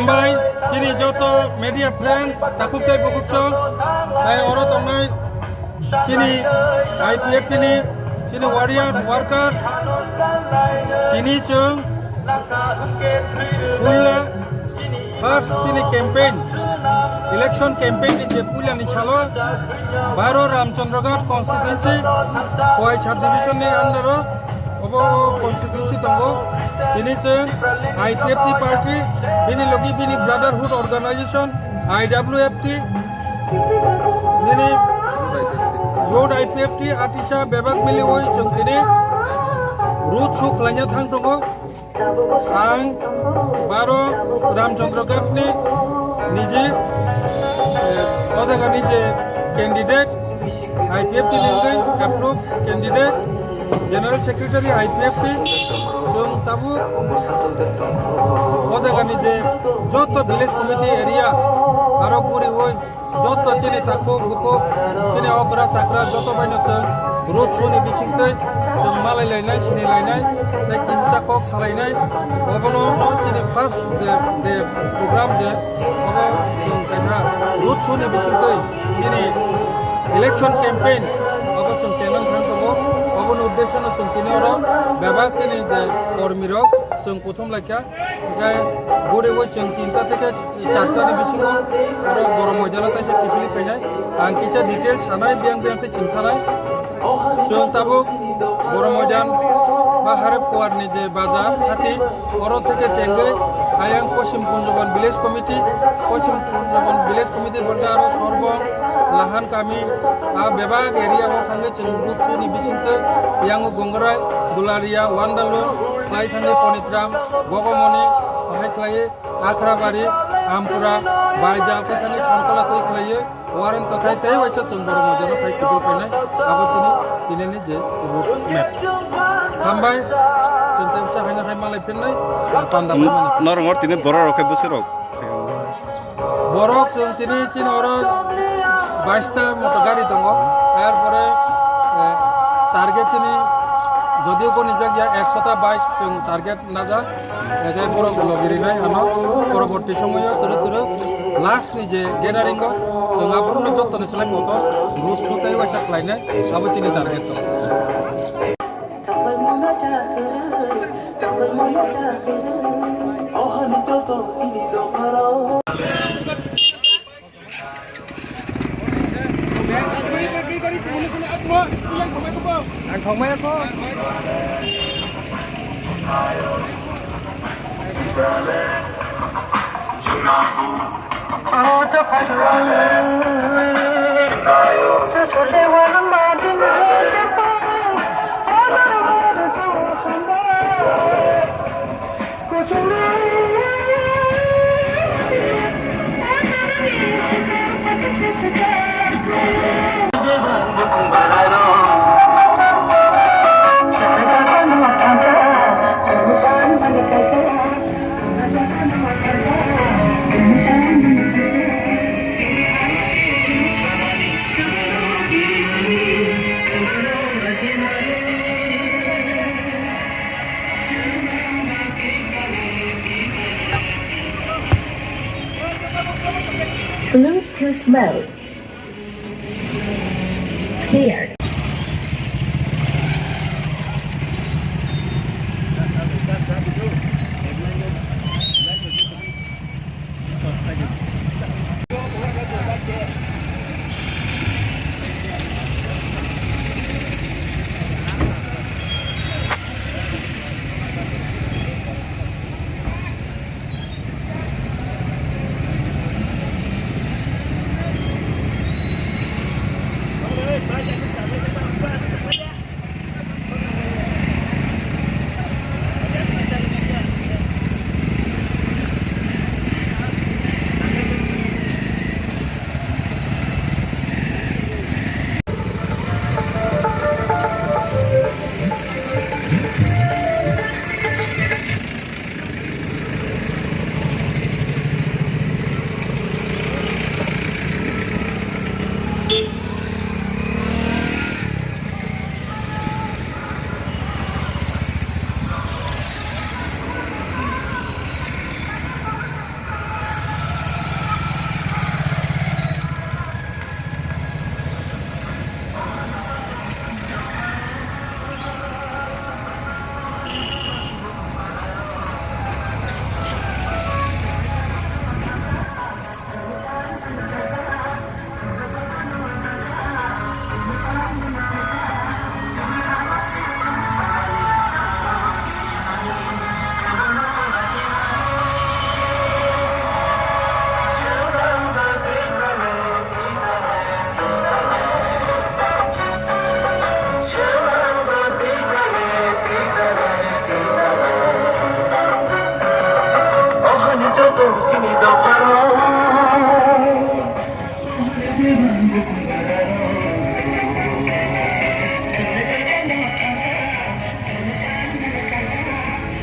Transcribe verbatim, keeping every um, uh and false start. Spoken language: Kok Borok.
Bai chini joto media friends, takhuk tei bukhuk chong, tai oro tongnai chini I P F T ni chini warriors, workers, tini chwng puila first chini campaign, election campaign ni je puila ni salo baro Ramchandraghat constituency, Khowai subdivision ni under o obo constituency tongo. Tini chwng I P F T party, bini logi bini brotherhood organization, I W F T, nini Youth I P F T, atisa bebak miliwi chwng tini road show khlaina thang tongo. Ang baro Ramchandraghat ni niji, eh, o jaga ni je candidate, I P F T ni wngwi approve candidate, General Secretary I P F T, chwng tabuk o jaga ni je joto village committee area aro guriwi joto chini takhuk bukhuk, chini okra chakra joto baino chwng road show ni bisingtwi chwng malai lainai, sini lainai, tei kisa kok salainai. Obono chini first je, je program je, obo chwng kaisa road show ni bisingtwi chini election campaign obo chwng chenang thang tongo. Oboni uddesyo no chwng tini oro bebak chini je kormi rok chwng kuthum laikha. Hingke guriwi chwng tinta theke charta ni bisingo oro Boro Moidano taisa kiphilwi phainai. Ang kisa details sanai, biyang biyang tei chwng thanai. Chwng tabuk Boro Moidan ba Harep Kuwar ni je bajar hati, oro theke chengwi ayang Poschim Kunjobon Village Committee, Poschim Kunjobon Village Committee bolte aro Sorbong, Lahan Kami, a bebak area o thangwi chwng butsu ni bisingtwi yango Gongrai, Dularia, Wandalu, khlai thangwi Ponitram, Gogomoni, bahai khlaiwi Akhrabari, Ampura, Baijal khe thangwi Chonkola twi khlaiwi Warren tokhai tei waisa chwng Boro Moidano phai kiphil phainai, abo chini tinini je road map. Hambai, chwng tei bwsa haino hai malai phinnai, panda phaimani. Norok tini borok rok khe bwswk rok? Borok chwng tini chini oro baista motor gari tongo, er pore, eh, target chini jodio gonijak ya ekso ta bike chwng target najak, eke borok logi rinai ano poroborti somoyo turu turu last ni je gathering o chwng aphuru no jottoni slai kotor road show tei waisa khlainai, abo chini target tongo. Ang thongmaya kho. Bluetooth mode. Paired. Joto chini dophano